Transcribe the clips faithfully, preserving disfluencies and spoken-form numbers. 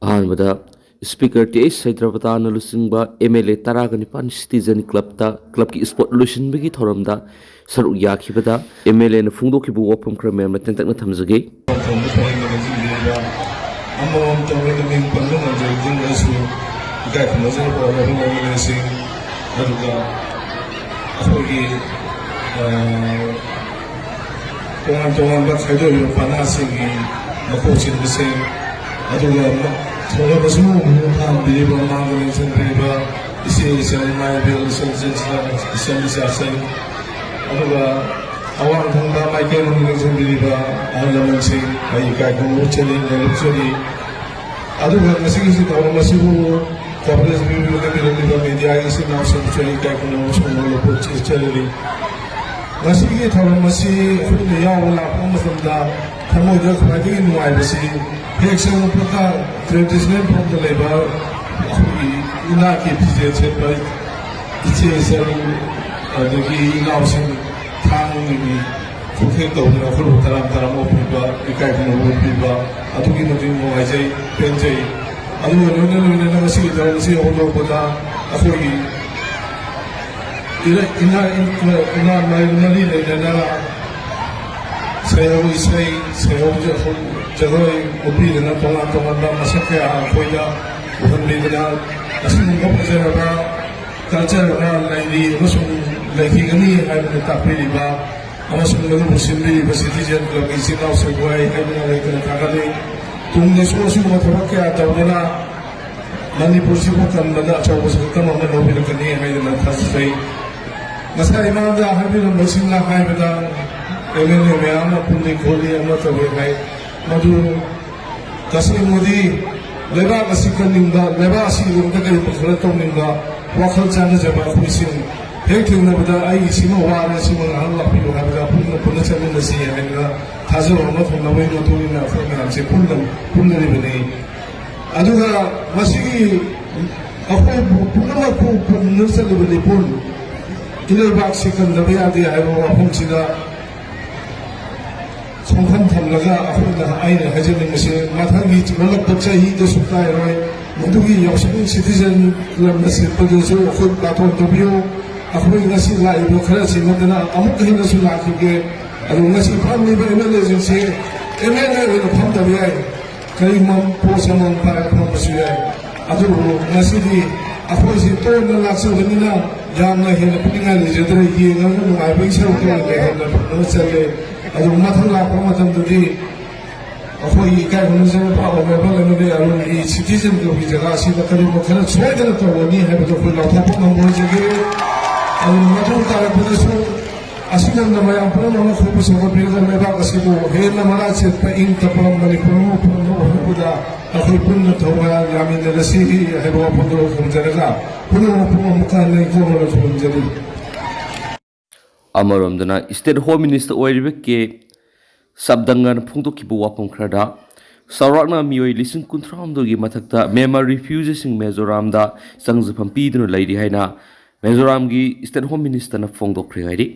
ꯑꯍꯥꯟꯕꯗ speaker T H ꯁꯩꯗ꯭ꯔꯕꯇꯥꯅ ꯂꯨꯆꯤꯡꯕ M L ꯑꯦ ꯇꯔꯥꯒ ꯅꯤꯄꯥꯟ ꯁꯤꯇꯤꯖꯟ ꯀ꯭ꯂꯕꯇ ꯀ꯭ꯂꯕꯀꯤ ꯏꯁꯄꯣꯔꯠ ꯂꯣꯏꯁꯤꯟꯕꯒꯤ ꯊꯧꯔꯝꯗ ꯁꯔꯨꯛ ꯌꯥꯈꯤꯕꯗ ꯑꯦꯝ ꯑꯦꯜ ꯑꯦꯅ ꯐꯣꯡꯗꯣꯛꯈꯤꯕ ꯋꯥꯐꯝ ꯈꯔ ꯃꯌꯥꯝꯅ ꯇꯦꯟꯇꯛꯅ ꯊꯝꯖꯒꯦ꯫ ꯊꯧꯔꯝ ꯄꯨꯊꯣꯛꯏꯕ ꯉꯁꯤꯁꯤꯗ ꯑꯃꯃꯝꯇ ꯑꯣꯏꯅ ꯃꯤꯡ ꯄꯟꯕ ꯉꯝꯖꯔꯗ꯭ꯔꯒꯁꯨ ꯏꯀꯥꯏ ꯈꯨꯝꯅꯖꯔꯕ ꯑꯣꯏꯔꯕ ꯑꯦꯝ ꯑꯦꯜ ꯑꯦꯁꯤꯡ, ꯑꯗꯨꯒ ꯑꯩꯈꯣꯏꯒꯤ, ꯑ, ꯇꯣꯉꯥꯟ ꯇꯣꯉꯥꯟꯕ ꯈꯥꯏꯗꯣꯛꯂꯤꯕ ꯄꯥꯅꯥꯁꯤꯡꯒꯤ ꯃꯀꯣꯛ ꯆꯤꯡꯕꯁꯤꯡ, ꯑꯗꯨꯒ ꯊꯧꯔꯝ ꯑꯁꯤꯕꯨ ꯃꯄꯨꯡ ꯐꯥꯍꯟꯕꯤꯔꯤꯕ, ꯃꯃꯥꯡꯗ ꯂꯦꯡꯁꯤꯟꯕꯤꯔꯤꯕ ꯏꯆꯦ ꯏꯆꯜ, ꯏꯃꯥ ꯏꯕꯦꯜ, ꯏꯆꯜ ꯏꯆꯜ, ꯏꯆꯜ ꯏꯆꯥꯁꯤꯡ, ꯑꯗꯨꯒ ꯑꯋꯥꯡ ꯊꯪꯕ ꯃꯥꯏꯀꯩꯔꯣꯝꯗ ꯂꯦꯡꯁꯤꯟꯕꯤꯔꯤꯕ ꯑꯍꯜ ꯂꯃꯟꯁꯤꯡ, ꯑꯩ ꯏꯀꯥꯏ ꯈꯨꯝꯅꯕ ꯎꯠꯆꯔꯤ, ꯅꯣꯂꯨꯛꯆꯔꯤ꯫ ꯑꯗꯨꯒ ꯉꯁꯤꯒꯤꯁꯤ ꯊꯧꯔꯝ ꯑꯁꯤꯕꯨ ꯀꯣꯚꯔꯦꯖ ꯄꯤꯕꯤꯔꯛꯂꯤꯕ ꯃꯦꯗꯤꯌꯥꯒꯤ ꯏꯆꯤꯟ ꯏꯅꯥꯎꯁꯤꯡꯕꯨꯁꯨ ꯑꯩ ꯏꯀꯥꯏ ꯈꯨꯝꯅꯕ ꯎꯠꯆꯔꯤ꯫ ꯉꯁꯤꯒꯤ ꯊꯧꯔꯝ ꯑꯁꯤ ꯑꯩꯈꯣꯏꯅ ꯌꯥꯎꯕ ꯂꯥꯛꯄ ꯃꯇꯝꯗ ꯊꯃꯣꯏꯗ ꯈ꯭ꯋꯥꯏꯗꯒꯤ ꯅꯨꯡꯉꯥꯏꯕꯁꯤ ꯍꯦꯛ ꯆꯪꯂꯛꯄꯒ ꯇ꯭ꯔꯦꯗꯤꯁꯅꯦꯜ ꯐꯣꯝꯗ ꯂꯩꯕ ꯑꯩꯈꯣꯏꯒꯤ ꯏꯅꯥꯠꯀꯤ ꯐꯤꯖꯦꯠ ꯁꯦꯠꯄ ꯏꯆꯦ ꯏꯆꯜ, ꯑꯗꯒꯤ ꯏꯅꯥꯎꯁꯤꯡ ꯊꯥꯡꯒꯤ ꯈꯨꯠꯊꯦꯛ ꯇꯧꯗꯨꯅ ꯑꯩꯈꯣꯏꯕꯨ ꯇꯔꯥꯝ ꯇꯔꯥꯝ ꯑꯣꯛꯄꯤꯕ, ꯏꯀꯥꯏ ꯈꯨꯝꯅꯕ ꯎꯠꯄꯤꯕ, ꯑꯗꯨꯛꯀꯤ ꯃꯇꯤꯛ ꯅꯨꯡꯉꯥꯏꯖꯩ, ꯄꯦꯟꯖꯩ꯫ ꯑꯗꯨꯒ ꯂꯣꯏꯅ ꯂꯣꯏꯅꯅ ꯉꯁꯤꯒꯤ ꯊꯧꯔꯝ ꯑꯁꯤ ꯍꯧꯗꯣꯔꯛꯄꯗ ꯑꯩꯈꯣꯏꯒꯤ ꯏꯔ-, ꯏꯅꯥ-, ꯏꯅꯥ-, ꯏꯅꯥ ꯃꯔꯤ ꯃꯔꯤ ꯂꯩꯅꯅ ꯁꯩꯍꯧ ꯏꯁꯩ, ꯁꯩꯍꯧ ꯖ-, ꯖꯒꯣꯏ ꯎꯠꯄꯤꯗꯅ ꯇꯣꯉꯥꯟ ꯇꯣꯉꯥꯟꯕ ꯃꯁꯛ ꯀꯌꯥ ꯑꯩꯈꯣꯏꯗ ꯎꯍꯟꯕꯤꯗꯅ ꯑꯁꯤꯒꯨꯝꯕ ꯐꯖꯔꯕ ꯀꯜꯆꯔ ꯑꯃ ꯂꯩꯔꯤ ꯑꯃꯁꯨꯡ ꯂꯩꯈꯤꯒꯅꯤ ꯍꯥꯏꯕꯗꯨ ꯇꯥꯛꯄꯤꯔꯤꯕ ꯑꯃꯁꯨꯡ ꯃꯗꯨꯕꯨ ꯁꯤꯟꯕꯤꯔꯤꯕ ꯁꯤꯇꯤꯖꯦꯟ ꯀ꯭ꯂꯕꯀꯤ ꯏꯆꯤꯜ ꯏꯅꯥꯎꯁꯤꯡꯕꯨ ꯑꯩ ꯍꯥꯏꯗꯨꯅ ꯂꯩꯇꯅ ꯊꯥꯒꯠꯂꯤ꯫ ꯇꯨꯡꯗꯁꯨ ꯑꯁꯤꯒꯨꯝꯕ ꯊꯕꯛ ꯀꯌꯥ ꯇꯧꯗꯨꯅ ꯃꯅꯤꯄꯨꯔꯁꯤꯕꯨ ꯀꯟꯕꯗ ꯑꯆꯧꯕ ꯁꯛꯇꯝ ꯑꯃ ꯂꯧꯕꯤꯔꯛꯀꯅꯤ ꯍꯥꯏꯗꯨꯅ ꯊꯥꯖꯖꯩ꯫ ꯉꯁꯥꯏ ꯏꯃꯥꯡꯗ ꯍꯥꯏꯕꯤꯔꯝꯕꯁꯤꯡꯅ ꯍꯥꯏꯕꯗ ꯑꯦꯝ ꯑꯦꯜ ꯑꯦ ꯃꯌꯥꯝ ꯑꯃ ꯄꯨꯜꯂꯤ ꯈꯣꯠꯂꯤ ꯑꯃ ꯇꯧꯏ ꯍꯥꯏ꯫ ꯃꯗꯨ ꯇꯁꯦꯡꯕꯗꯤ ꯂꯩꯕꯥꯛ ꯑꯁꯤ ꯀꯟꯅꯤꯡꯕ, ꯂꯩꯕꯥꯛ ꯑꯁꯤꯒꯤꯗꯃꯛꯇ ꯀꯔꯤꯒꯨꯝꯕ ꯈꯔ ꯇꯧꯅꯤꯡꯕ, ꯋꯥꯈꯜ ꯆꯥꯟꯅꯖꯕ ꯑꯩꯈꯣꯏꯁꯤꯡ ꯍꯦꯛ ꯊꯦꯡꯅꯕꯗ ꯑꯩ ꯁꯤꯃ ꯋꯥꯔꯦ, ꯁꯤꯃ ꯉꯥꯏꯍꯥꯛ ꯂꯥꯛꯄꯤꯌꯨ ꯍꯥꯏꯕꯗ ꯄꯨꯟꯅ ꯄꯨꯟꯅ ꯆꯠꯃꯤꯟꯅꯁꯤ ꯍꯥꯏꯗꯅ ꯊꯥꯖꯕ ꯑꯃ ꯊꯝꯅꯕꯒꯤ ꯃꯇꯨꯡ ꯏꯟꯅ ꯑꯩꯈꯣꯏ ꯃꯌꯥꯝꯁꯦ ꯄꯨꯟꯅ ꯄꯨꯟꯅꯔꯤꯕꯅꯤ꯫ ꯑꯗꯨꯒ ꯃꯁꯤꯒꯤ ꯑꯩꯈꯣꯏ ꯄꯨꯝꯅꯃꯛꯄꯨ ꯄꯨꯟꯗꯨꯅ ꯆꯠꯂꯤꯕ ꯂꯤꯄꯨꯟ ꯏꯔꯩꯕꯥꯛꯁꯤ ꯀꯟꯗꯕ ꯌꯥꯗꯦ ꯍꯥꯏꯕ ꯋꯥꯐꯝꯁꯤꯗ ꯈꯣꯡꯐꯝ ꯊꯝꯂꯒ ꯑꯩꯈꯣꯏꯅ, ꯑꯩꯅ ꯍꯥꯏꯖꯅꯤꯡꯕꯁꯦ, ꯃꯊꯪꯒꯤ ꯆꯤꯡꯈꯠꯂꯛꯄ ꯆꯍꯤꯗꯁꯨ ꯀꯥꯏꯔꯣꯏ꯫ ꯃꯗꯨꯒꯤ ꯌꯥꯎꯁꯪ ꯁꯤꯇꯤꯖꯟ ꯀ꯭ꯂꯕꯅ ꯁꯤꯠꯄꯗꯨꯁꯨ ꯑꯩꯈꯣꯏ ꯕꯥꯇꯣꯟ ꯇꯧꯕꯤꯌꯨ꯫ ꯑꯩꯈꯣꯏ ꯉꯁꯤ ꯂꯥꯛꯏꯕ ꯈꯔꯁꯤ ꯅꯠꯇꯅ ꯑꯃꯨꯛ ꯍꯦꯟꯅꯁꯨ ꯂꯥꯛꯈꯤꯒꯦ꯫ ꯑꯗꯨ ꯉꯁꯤ ꯐꯝꯂꯤꯕ ꯑꯦꯝ ꯑꯦꯜ ꯑꯦꯁꯤꯡꯁꯦ ꯑꯦꯝ ꯑꯦꯜ ꯑꯦ ꯑꯣꯏꯅ ꯐꯝꯗꯕ ꯌꯥꯏ, ꯀꯔꯤꯒꯨꯝꯕ ꯄꯣꯁ ꯑꯃꯃꯝ ꯄꯥꯏꯔꯒ ꯐꯝꯕꯁꯨ ꯌꯥꯏ꯫ ꯑꯗꯨꯕꯨ ꯉꯁꯤꯗꯤ ꯑꯩꯈꯣꯏꯁꯤ ꯇꯣꯏꯅ ꯂꯥꯛꯆꯕꯅꯤꯅ ꯌꯥꯝꯅ ꯍꯦꯟꯅ ꯄꯨꯛꯅꯤꯡ ꯂꯩꯖꯗ꯭ꯔꯦ꯫ ꯌꯦꯡꯉꯒ ꯅꯨꯡꯉꯥꯏꯕꯒꯤ ꯁꯔꯨꯛꯇ ꯑꯣꯏꯅ ꯍꯦꯟꯅ ꯐꯖꯅ ꯆꯠꯂꯦ꯫ ꯑꯗꯨ ꯃꯊꯪ ꯂꯥꯛꯄ ꯃꯇꯝꯗꯗꯤ ꯑꯩꯈꯣꯏꯒꯤ ꯏꯀꯥꯏ ꯈꯨꯝꯅꯖꯔꯕ ꯑꯣꯅꯔꯦꯕꯜ ꯑꯦꯝ ꯑꯦꯜ ꯑꯦ ꯑꯔꯨꯟꯒꯤ ꯁꯤꯇꯤꯖꯟ ꯀ꯭ꯂꯕꯀꯤ ꯖꯒꯥ ꯑꯁꯤꯗ ꯀꯔꯤꯒꯨꯝꯕ ꯈꯔ ꯁꯣꯏꯗꯅ ꯇꯧꯒꯅꯤ ꯍꯥꯏꯕꯗꯨ ꯑꯩꯈꯣꯏ ꯂꯥꯎꯊꯣꯛꯄ ꯉꯝꯕ ꯑꯣꯏꯖꯒꯦ꯫ ꯑꯗꯨꯅ ꯃꯊꯪ ꯇꯥꯔꯛꯄꯗꯁꯨ ꯑꯁꯤꯒꯨꯝꯅ ꯃꯌꯥꯝ ꯄꯨꯝꯅꯃꯛꯅ ꯈꯨꯔꯨꯝꯕ ꯁꯧꯒꯠꯄꯤꯔꯒ ꯂꯩꯕꯥꯛ ꯑꯁꯤꯕꯨ ꯍꯦꯟꯅ ꯃꯔꯥ ꯆꯦꯠꯄ ꯏꯪ ꯇꯞꯄ ꯃꯅꯤꯄꯨꯔ ꯑꯃ ꯄꯨꯔꯛꯅꯕ ꯍꯣꯠꯅꯕꯗ ꯑꯩꯈꯣꯏ ꯄꯨꯟꯅ ꯊꯧꯅꯥ ꯌꯥꯃꯤꯟꯅꯔꯁꯤ ꯍꯥꯏꯕ ꯋꯥꯐꯝꯗꯨ ꯊꯝꯖꯔꯒ ꯄꯨꯝꯅꯃꯛꯄꯨ ꯑꯃꯨꯛꯀ ꯍꯟꯅ ꯏꯪꯈꯣꯜ ꯊꯝꯖꯔꯤ꯫ ꯑꯃꯔꯣꯝꯗꯅ ꯏꯁꯇꯦꯠ ꯍꯣꯝ ꯃꯤꯅꯤꯁꯇꯔ ꯑꯣꯏꯔꯤꯕ ꯀꯦ ꯁꯕꯗꯪꯒꯅ ꯐꯣꯡꯗꯣꯛꯈꯤꯕ ꯋꯥꯐꯝ ꯈꯔꯗ, ꯆꯥꯎꯔꯥꯛꯅ ꯃꯤꯑꯣꯏ ꯂꯤꯁꯤꯡ ꯀꯨꯟꯊ꯭ꯔꯥ ꯍꯨꯝꯗꯣꯏꯒꯤ ꯃꯊꯛꯇ ꯃ꯭ꯌꯥꯟꯃꯥꯔ ꯔꯤꯐ꯭ꯌꯨꯖꯤꯁꯤꯡ ꯃꯤꯖꯣꯔꯥꯝꯗ ꯆꯪꯖꯐꯝ ꯄꯤꯗꯨꯅ ꯂꯩꯔꯤ ꯍꯥꯏꯅ ꯃꯤꯖꯣꯔꯥꯝꯒꯤ ꯏꯁꯇꯦꯠ ꯍꯣꯝ ꯃꯤꯅꯤꯁꯇꯔꯅ ꯐꯣꯡꯗꯣꯛꯈ꯭ꯔꯦ ꯍꯥꯏꯔꯤ꯫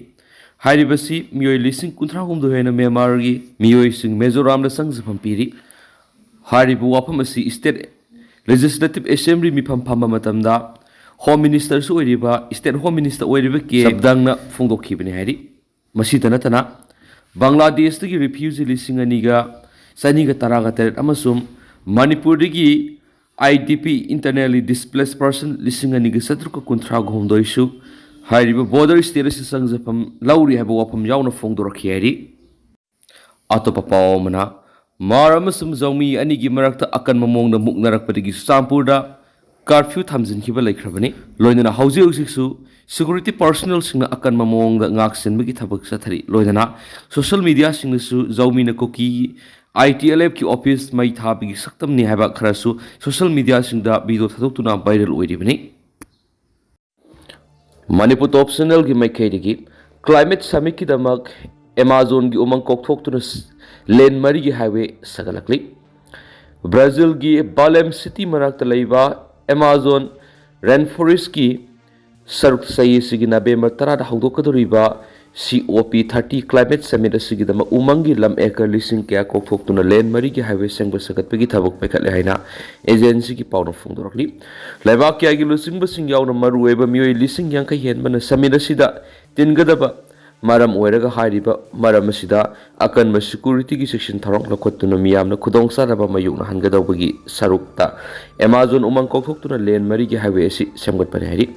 ꯍꯥꯏꯔꯤꯕꯁꯤ ꯃꯤꯑꯣꯏ ꯂꯤꯁꯤꯡ ꯀꯨꯟꯊ꯭ꯔꯥ ꯍꯨꯝꯗꯣꯏ ꯍꯦꯟꯅ ꯃ꯭ꯌꯥꯟꯃꯥꯔꯒꯤ ꯃꯤꯑꯣꯏꯁꯤꯡ ꯃꯤꯖꯣꯔꯥꯝꯗ ꯆꯪꯖꯐꯝ ꯄꯤꯔꯤ꯫ ꯍꯥꯏꯔꯤꯕ ꯋꯥꯐꯝ ꯑꯁꯤ ꯏꯁꯇꯦꯠ ꯂꯦꯖꯤꯁꯂꯦꯇꯤꯚ ꯑꯦꯁꯦꯝꯕ꯭ꯂꯤ ꯃꯤꯐꯝ ꯐꯝꯕ ꯃꯇꯝꯗ ꯍꯣꯝ ꯃꯤꯅꯤꯁꯇꯔꯁꯨ ꯑꯣꯏꯔꯤꯕ, ꯏꯁꯇꯦꯠ ꯍꯣꯝ ꯃꯤꯅꯤꯁꯇꯔ ꯑꯣꯏꯔꯤꯕ ꯀꯦ ꯁꯕꯗꯪꯅ ꯐꯣꯡꯗꯣꯛꯈꯤꯕꯅꯤ ꯍꯥꯏꯔꯤ꯫ ꯃꯁꯤꯇ ꯅꯠꯇꯅ ꯕꯪꯒ꯭ꯂꯥꯗꯦꯁꯇꯒꯤ ꯔꯤꯐ꯭ꯌꯨꯖꯤ ꯂꯤꯁꯤꯡ ꯑꯅꯤꯒ ꯆꯅꯤꯒ ꯇꯔꯥꯒ ꯇꯔꯦꯠ ꯑꯃꯁꯨꯡ ꯃꯅꯤꯄꯨꯔꯗꯒꯤ I D P, internally displace person, ꯂꯤꯁꯤꯡ ꯑꯅꯤꯒ ꯆꯥꯇ꯭ꯔꯨꯛꯀ ꯀꯨꯟꯊ꯭ꯔꯥꯒ ꯍꯨꯝꯗꯣꯏꯁꯨ ꯍꯥꯏꯔꯤꯕ ꯕꯣꯔꯗꯔ ꯁ꯭ꯇꯦꯠ ꯑꯁꯤ ꯆꯪꯖꯐꯝ ꯂꯧꯔꯤ ꯍꯥꯏꯕ ꯋꯥꯐꯝ ꯌꯥꯎꯅ ꯐꯣꯡꯗꯣꯔꯛꯈꯤ ꯍꯥꯏꯔꯤ꯫ ꯑꯇꯣꯞꯄ ꯄꯥꯎ ꯑꯃꯅ, ꯃꯥꯔ ꯑꯃꯁꯨꯡ ꯖꯧꯃꯤ ꯑꯅꯤꯒꯤ ꯃꯔꯛꯇ ꯑꯀꯟꯕ ꯃꯑꯣꯡꯗ ꯃꯨꯛꯅꯔꯛꯄꯗꯒꯤ ꯆꯨꯔꯆꯥꯟꯄꯨꯔꯗ ꯀꯥꯔꯐ꯭ꯌꯨ ꯊꯝꯖꯤꯟꯈꯤꯕ ꯂꯩꯈ꯭ꯔꯕꯅꯤ꯫ ꯂꯣꯏꯅꯅ ꯍꯧꯖꯤꯛ ꯍꯧꯖꯤꯛꯁꯨ ꯁꯦꯀ꯭ꯌꯨꯔꯤꯇꯤ ꯄꯥꯔꯁꯣꯅꯦꯜꯁꯤꯡꯅ ꯑꯀꯟꯕ ꯃꯑꯣꯡꯗ ꯉꯥꯛ ꯁꯦꯟꯕꯒꯤ ꯊꯕꯛ ꯆꯠꯊꯔꯤ꯫ ꯂꯣꯏꯅꯅ ꯁꯣꯁꯤꯌꯦꯜ ꯃꯤꯗꯤꯌꯥꯁꯤꯡꯗꯁꯨ ꯖꯧꯃꯤꯅ ꯀꯨꯀꯤ ꯑꯥꯏ ꯇꯤ ꯑꯦꯜ ꯑꯦꯐꯀꯤ ꯑꯣꯐꯤꯁ ꯃꯩ ꯊꯥꯕꯒꯤ ꯁꯛꯇꯝꯅꯤ ꯍꯥꯏꯕ ꯈꯔꯁꯨ ꯁꯣꯁꯤꯌꯦꯜ ꯃꯤꯗꯤꯌꯥꯁꯤꯡꯗ ꯚꯤꯗꯤꯑꯣ ꯊꯥꯗꯣꯛꯇꯨꯅ ꯚꯥꯏꯔꯦꯜ ꯑꯣꯏꯔꯤꯕꯅꯤ꯫ ꯃꯅꯤꯄꯨꯔ ꯇꯣꯞ ꯆꯦꯅꯦꯜꯒꯤ ꯃꯥꯏꯀꯩꯗꯒꯤ ꯀ꯭ꯂꯥꯏꯃꯦꯠ ꯁꯃꯤꯠꯀꯤꯗꯃꯛ ꯑꯦꯃꯥꯖꯣꯟꯒꯤ ꯎꯃꯪ ꯀꯣꯛꯊꯣꯛꯇꯨꯅ ꯂꯦꯟ ꯃꯔꯤꯒꯤ ꯍꯥꯏꯋꯦ ꯁꯥꯒꯠꯂꯛꯂꯤ꯫ ꯕ꯭ꯔꯥꯖꯤꯜꯒꯤ ꯕꯥꯂꯦꯝ ꯁꯤꯇꯤ ꯃꯅꯥꯛꯇ ꯂꯩꯕ ꯑꯦꯃꯥꯖꯣꯟ ꯔꯦꯟ ꯐꯣꯔꯦꯁ꯭ꯠꯀꯤ ꯁꯔꯨꯛ ꯆꯍꯤ ꯑꯁꯤꯒꯤ ꯅꯕꯦꯝꯕꯔ ꯇꯔꯥꯗ ꯍꯧꯗꯣꯛꯀꯗꯧꯔꯤꯕ ꯁꯤ ꯑꯣ ꯄꯤ ꯊꯥꯔꯇꯤ Climate Summit ꯑꯁꯤꯒꯤꯗꯃꯛ ꯎꯃꯪꯒꯤ ꯂꯝ ꯑꯦꯀꯔ ꯂꯤꯁꯤꯡ ꯀꯌꯥ ꯀꯣꯛꯊꯣꯛꯇꯨꯅ ꯂꯦꯟ ꯃꯔꯤꯒꯤ ꯍꯥꯏꯋꯦ ꯁꯦꯝꯒꯠ ꯁꯥꯒꯠꯄꯒꯤ ꯊꯕꯛ ꯄꯥꯏꯈꯠꯂꯦ ꯍꯥꯏꯅ ꯑꯦꯖꯦꯟꯁꯤꯒꯤ ꯄꯥꯎꯅ ꯐꯣꯡꯗꯣꯔꯛꯂꯤ꯫ ꯂꯩꯕꯥꯛ ꯀꯌꯥꯒꯤ ꯂꯨꯆꯤꯡꯕꯁꯤꯡ ꯌꯥꯎꯅ ꯃꯔꯨꯑꯣꯏꯕ ꯃꯤꯑꯣꯏ ꯂꯤꯁꯤꯡ ꯌꯥꯡꯈꯩ ꯍꯦꯟꯕꯅ summit ꯑꯁꯤꯗ ꯇꯤꯟꯒꯗꯕ ꯃꯔꯝ ꯑꯣꯏꯔꯒ ꯍꯥꯏꯔꯤꯕ ꯃꯔꯝ ꯑꯁꯤꯗ ꯑꯀꯟꯕ security ꯒꯤ ꯆꯦꯛꯁꯤꯟ ꯊꯧꯔꯥꯡ ꯂꯧꯈꯠꯇꯨꯅ ꯃꯤꯌꯥꯝꯅ ꯈꯨꯗꯣꯡꯆꯥꯗꯕ ꯃꯥꯌꯣꯛꯅꯍꯟꯒꯗꯧꯕꯒꯤ ꯁꯔꯨꯛꯇ Amazon ꯎꯃꯪ ꯀꯣꯛꯊꯣꯛꯇꯨꯅ ꯂꯦꯟ ꯃꯔꯤꯒꯤ ꯍꯥꯏꯋꯦ ꯑꯁꯤ ꯁꯦꯝꯒꯠꯄꯅꯤ ꯍꯥꯏꯔꯤ꯫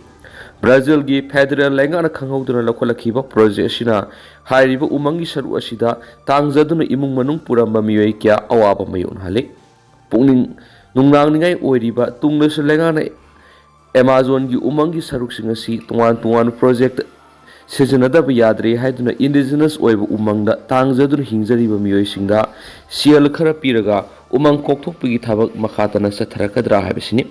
ꯕ꯭ꯔꯥꯖꯤꯜꯒꯤ federal ꯂꯩꯉꯥꯛꯅ ꯈꯪꯍꯧꯗꯅ ꯂꯧꯈꯠꯂꯛꯈꯤꯕ project ꯑꯁꯤꯅ ꯍꯥꯏꯔꯤꯕ ꯎꯃꯪꯒꯤ ꯁꯔꯨꯛ ꯑꯁꯤꯗ ꯇꯥꯡꯖꯗꯨꯅ ꯏꯃꯨꯡ ꯃꯅꯨꯡ ꯄꯨꯔꯝꯕ ꯃꯤꯑꯣꯏ ꯀꯌꯥ ꯑꯋꯥꯕ ꯃꯥꯌꯣꯛꯅꯍꯜꯂꯤ꯫ ꯄꯨꯛꯅꯤꯡ ꯅꯨꯡꯅꯥꯡꯅꯤꯡꯉꯥꯏ ꯑꯣꯏꯔꯤꯕ, ꯇꯨꯡꯗꯁꯨ ꯂꯩꯉꯥꯛꯅ Amazon ꯒꯤ ꯎꯃꯪꯒꯤ ꯁꯔꯨꯛꯁꯤꯡ ꯑꯁꯤ ꯇꯣꯉꯥꯟ ꯇꯣꯉꯥꯟꯕ project ꯇ ꯁꯤꯖꯤꯟꯅꯗꯕ ꯌꯥꯗ꯭ꯔꯦ ꯍꯥꯏꯗꯨꯅ indigenous ꯑꯣꯏꯕ ꯎꯃꯪꯗ ꯇꯥꯡꯖꯗꯨꯅ ꯍꯤꯡꯖꯔꯤꯕ ꯃꯤꯑꯣꯏꯁꯤꯡꯗ ꯁꯦꯜ ꯈꯔ ꯄꯤꯔꯒ ꯎꯃꯪ ꯀꯣꯛꯊꯣꯛꯄꯒꯤ ꯊꯕꯛ ꯃꯈꯥ ꯇꯥꯅ ꯆꯠꯊꯔꯛꯀꯗ꯭ꯔꯥ ꯍꯥꯏꯕꯁꯤꯅꯤ꯫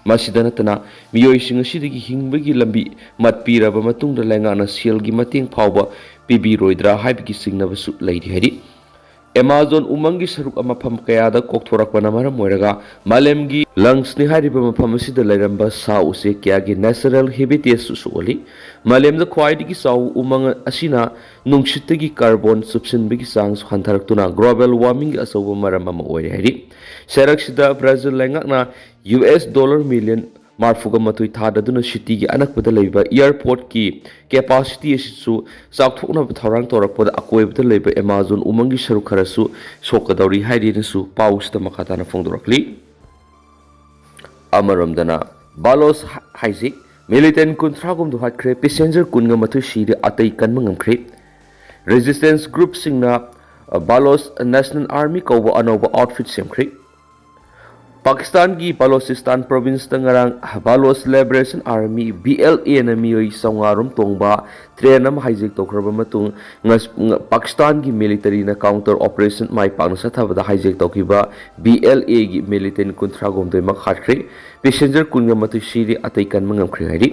ꯃꯁꯤꯗ ꯅꯠꯇꯅ ꯃꯤꯑꯣꯏꯁꯤꯡ ꯑꯁꯤꯗꯒꯤ ꯍꯤꯡꯕꯒꯤ ꯂꯝꯕꯤ ꯃꯠꯄꯤꯔꯕ ꯃꯇꯨꯡꯗ ꯂꯩꯉꯥꯛꯅ ꯁꯦꯜꯒꯤ ꯃꯇꯦꯡ ꯐꯥꯎꯕ ꯄꯤꯕꯤꯔꯣꯏꯗ꯭ꯔꯥ ꯍꯥꯏꯕꯒꯤ ꯆꯤꯡꯅꯕꯁꯨ ꯂꯩꯔꯤ ꯍꯥꯏꯔꯤ꯫ Amazon ꯎꯃꯪꯒꯤ ꯁꯔꯨꯛ ꯃꯐꯝ ꯀꯌꯥꯗ ꯀꯣꯛꯊꯣꯔꯛꯄꯅ ꯃꯔꯝ ꯑꯣꯏꯔꯒ ꯃꯥꯂꯦꯝꯒꯤ lungs ꯅꯤ ꯍꯥꯏꯔꯤꯕ ꯃꯐꯝ ꯑꯁꯤꯗ ꯂꯩꯔꯝꯕ ꯁꯥ ꯎꯆꯦꯛ ꯀꯌꯥꯒꯤ natural habitat ꯁꯨ ꯁꯣꯛꯍꯜꯂꯤ꯫ ꯃꯥꯂꯦꯝꯗ ꯈ꯭ꯋꯥꯏꯗꯒꯤ ꯆꯥꯎꯕ ꯎꯃꯪ ꯑꯁꯤꯅ ꯅꯨꯡꯁꯤꯠꯇꯒꯤ carbon ꯆꯨꯞꯁꯤꯟꯕꯒꯤ ꯆꯥꯡꯁꯨ ꯍꯟꯊꯔꯛꯇꯨꯅ global warming ꯒꯤ ꯑꯆꯧꯕ ꯃꯔꯝ ꯑꯃ ꯑꯣꯏꯔꯦ ꯍꯥꯏꯔꯤ꯫ ꯁꯔꯛꯁꯤꯗ ꯕ꯭ꯔꯥꯖꯤꯜ ꯂꯩꯉꯥꯛꯅ ꯌꯨ ꯑꯦꯁ dollar million ꯃꯔꯐꯨꯒ ꯃꯥꯊꯣꯏ ꯊꯥꯗꯗꯨꯅ city ꯒꯤ ꯑꯅꯛꯄꯗ ꯂꯩꯕ airport ꯀꯤ capacity ꯑꯁꯤꯁꯨ ꯆꯥꯎꯊꯣꯛꯅꯕ ꯊꯧꯔꯥꯡ ꯇꯧꯔꯛꯄꯗ ꯑꯀꯣꯏꯕꯗ ꯂꯩꯕ Amazon ꯎꯃꯪꯒꯤ ꯁꯔꯨꯛ ꯈꯔꯁꯨ ꯁꯣꯛꯀꯗꯧꯔꯤ ꯍꯥꯏꯔꯤꯅꯁꯨ ꯄꯥꯎꯁꯤꯗ ꯃꯈꯥ ꯇꯥꯅ ꯐꯣꯡꯗꯣꯔꯛꯂꯤ꯫ ꯑꯃꯔꯣꯝꯗꯅ Baloch ꯍꯥꯏꯖꯤꯛ militant ꯀꯨꯟꯊ꯭ꯔꯥ ꯍꯨꯝꯗꯣꯏ ꯍꯥꯠꯈ꯭ꯔꯦ, passenger ꯀꯨꯟꯒ ꯃꯥꯊꯣꯏ ꯁꯤꯔꯦ, ꯑꯇꯩ ꯀꯟꯕ ꯉꯝꯈ꯭ꯔꯦ꯫ Resistance group ꯁꯤꯡꯅ, ꯑ, Baloch National Army ꯀꯧꯕ ꯑꯅꯧꯕ outfit ꯁꯦꯝꯈ꯭ꯔꯦ꯫ ꯄꯥꯀꯤꯁꯇꯥꯟꯒꯤ ꯕꯂꯣꯆꯤꯁꯇꯥꯟ province ꯇ ꯉꯔꯥꯡ Baloch Liberation Army, B L A ꯅ ꯃꯤꯑꯣꯏ ꯆꯥꯝꯃꯉꯥ ꯔꯣꯝ ꯇꯣꯡꯕ train ꯑꯃ hijack ꯇꯧꯈ꯭ꯔꯕ ꯃꯇꯨꯡ, ꯉꯁ-, ꯉ-, ꯄꯥꯀꯤꯁꯇꯥꯟꯒꯤ military ꯅ counter operation ꯃꯥꯏ ꯄꯥꯛꯅ ꯆꯠꯊꯕꯗ hijack ꯇꯧꯈꯤꯕ B L A ꯒꯤ militant ꯀꯨꯟꯊ꯭ꯔꯥ ꯍꯨꯝꯗꯣꯏ ꯃꯛ ꯍꯥꯠꯈ꯭ꯔꯦ꯫ Passenger ꯀꯨꯟꯒ ꯃꯥꯊꯣꯏ ꯁꯤꯔꯤ, ꯑꯇꯩ ꯀꯟꯕ ꯉꯝꯈ꯭ꯔꯦ ꯍꯥꯏꯔꯤ꯫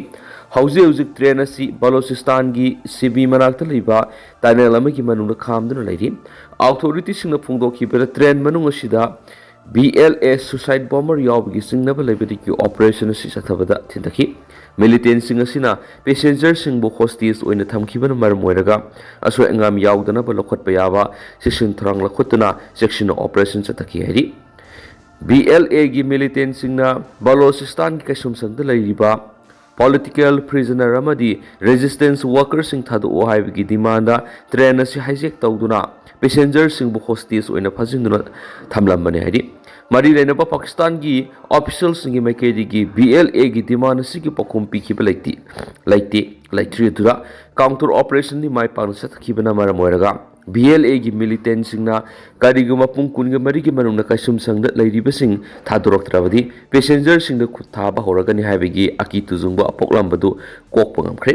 ꯍꯧꯖꯤꯛ ꯍꯧꯖꯤꯛ train ꯑꯁꯤ ꯕꯂꯣꯆꯤꯁꯇꯥꯟꯒꯤ ꯁꯤꯕꯤ ꯃꯅꯥꯛꯇ ꯂꯩꯕ tunnel ꯑꯃꯒꯤ ꯃꯅꯨꯡꯗ ꯈꯥꯝꯗꯨꯅ ꯂꯩꯔꯤ꯫ Authority ꯁꯤꯡꯅ ꯐꯣꯡꯗꯣꯛꯈꯤꯕꯗ, train ꯃꯅꯨꯡ ꯑꯁꯤꯗ B L A suicide bomber ꯌꯥꯎꯕꯒꯤ ꯆꯤꯡꯅꯕ ꯂꯩꯕꯗꯒꯤ operation ꯑꯁꯤ ꯆꯠꯊꯕꯗ ꯊꯤꯟꯊꯈꯤ꯫ Militantꯁꯤꯡ ꯑꯁꯤꯅ passengerꯁꯤꯡꯕꯨ hostage ꯑꯣꯏꯅ ꯊꯝꯈꯤꯕꯅ ꯃꯔꯝ ꯑꯣꯏꯔꯒ ꯑꯁꯣꯏ ꯑꯉꯥꯝ ꯌꯥꯎꯗꯅꯕ ꯂꯧꯈꯠꯄ ꯌꯥꯕ ꯆꯦꯛꯁꯤꯟ ꯊꯧꯔꯥꯡ ꯂꯧꯈꯠꯇꯨꯅ ꯆꯦꯛꯁꯤꯟꯅ operation ꯆꯠꯊꯈꯤ ꯍꯥꯏꯔꯤ꯫ BLAꯒꯤ militantꯁꯤꯡꯅ ꯕꯂꯣꯆꯤꯁꯇꯥꯟꯒꯤ ꯀꯩꯁꯨꯝꯁꯪꯗ ꯂꯩꯔꯤꯕ political prisoner ꯑꯃꯗꯤ resistance workerꯁꯤꯡ ꯊꯥꯗꯣꯛꯑꯣ ꯍꯥꯏꯕꯒꯤ demandꯗ train ꯑꯁꯤ hijack ꯇꯧꯗꯨꯅ passengerꯁꯤꯡꯕꯨ hostage ꯑꯣꯏꯅ ꯐꯥꯖꯤꯟꯗꯨꯅ ꯊꯝꯂꯝꯕꯅꯤ ꯍꯥꯏꯔꯤ꯫ ꯃꯔꯤ ꯂꯩꯅꯕ ꯄꯥꯀꯤꯁꯇꯥꯟꯒꯤ officialꯁꯤꯡꯒꯤ ꯃꯥꯏꯀꯩꯗꯒꯤ BLAꯒꯤ demand ꯑꯁꯤꯒꯤ ꯄꯥꯎꯈꯨꯝ ꯄꯤꯈꯤꯕ ꯂꯩꯇꯦ, ꯂꯩꯇꯦ, ꯂꯩꯇ꯭ꯔꯤ꯫ ꯑꯗꯨꯗ counter operationꯗꯤ ꯃꯥꯏ ꯄꯥꯛꯅ ꯆꯠꯊꯈꯤꯕꯅ ꯃꯔꯝ ꯑꯣꯏꯔꯒ BLAꯒꯤ militantꯁꯤꯡꯅ ꯀꯔꯤꯒꯨꯝꯕ ꯄꯨꯡ ꯀꯨꯟꯒ ꯃꯔꯤꯒꯤ ꯃꯅꯨꯡꯗ ꯀꯩꯁꯨꯝꯁꯪꯗ ꯂꯩꯔꯤꯕꯁꯤꯡ ꯊꯥꯗꯣꯔꯛꯇ꯭ꯔꯕꯗꯤ passengerꯁꯤꯡꯗ ꯈꯨꯠ ꯊꯥꯕ ꯍꯧꯔꯒꯅꯤ ꯍꯥꯏꯕꯒꯤ ꯑꯀꯤ ꯇꯨꯖꯨꯡꯕ ꯄꯣꯛꯂꯝꯕꯗꯨ ꯀꯣꯛꯄ ꯉꯝꯈ꯭ꯔꯦ꯫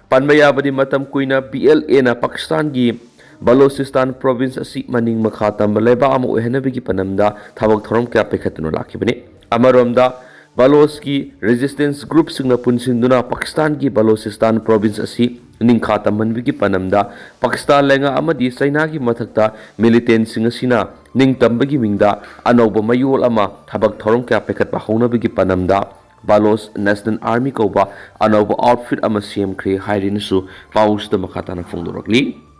ꯄꯟꯕ ꯌꯥꯕꯗꯤ, ꯃꯇꯝ ꯀꯨꯏꯅ BLAꯅ ꯄꯥꯀꯤꯁꯇꯥꯟꯒꯤ ꯕꯂꯣꯆꯤꯁꯇꯥꯟ province ꯑꯁꯤ ꯃꯅꯤꯡ ꯃꯈꯥ ꯇꯝꯕ ꯂꯩꯕꯥꯛ ꯑꯃ ꯑꯣꯏꯍꯟꯅꯕꯒꯤ ꯄꯥꯟꯗꯝꯗ ꯊꯕꯛ ꯊꯧꯔꯝ ꯀꯌꯥ ꯄꯥꯏꯈꯠꯇꯨꯅ ꯂꯥꯛꯈꯤꯕꯅꯤ꯫ ꯑꯃꯔꯣꯝꯗ, ꯕꯂꯣꯆꯀꯤ resistance groupꯁꯤꯡꯅ ꯄꯨꯟꯁꯤꯟꯗꯨꯅ ꯄꯥꯀꯤꯁꯇꯥꯟꯒꯤ ꯕꯂꯣꯆꯤꯁꯇꯥꯟ province ꯑꯁꯤ ꯅꯤꯡꯈꯥ ꯇꯝꯍꯟꯕꯒꯤ ꯄꯥꯟꯗꯝꯗ ꯄꯥꯀꯤꯁꯇꯥꯟ ꯂꯩꯉꯥꯛ ꯑꯃꯗꯤ ꯆꯩꯅꯥꯒꯤ ꯃꯊꯛꯇ militantꯁꯤꯡ ꯑꯁꯤꯅ ꯅꯤꯡꯇꯝꯕꯒꯤ ꯃꯤꯡꯗ ꯑꯅꯧꯕ ꯃꯌꯣꯜ ꯑꯃ ꯊꯕꯛ ꯊꯧꯔꯝ ꯀꯌꯥ ꯄꯥꯏꯈꯠꯄ ꯍꯧꯅꯕꯒꯤ ꯄꯥꯟꯗꯝꯗ Baloch National Army ꯀꯧꯕ ꯑꯅꯧꯕ outfit ꯑꯃ ꯁꯦꯝꯈ꯭ꯔꯦ ꯍꯥꯏꯔꯤꯅꯁꯨ ꯄꯥꯎꯁꯤꯗ ꯃꯈꯥ ꯇꯥꯅ ꯐꯣꯡꯗꯣꯔꯛꯂꯤ꯫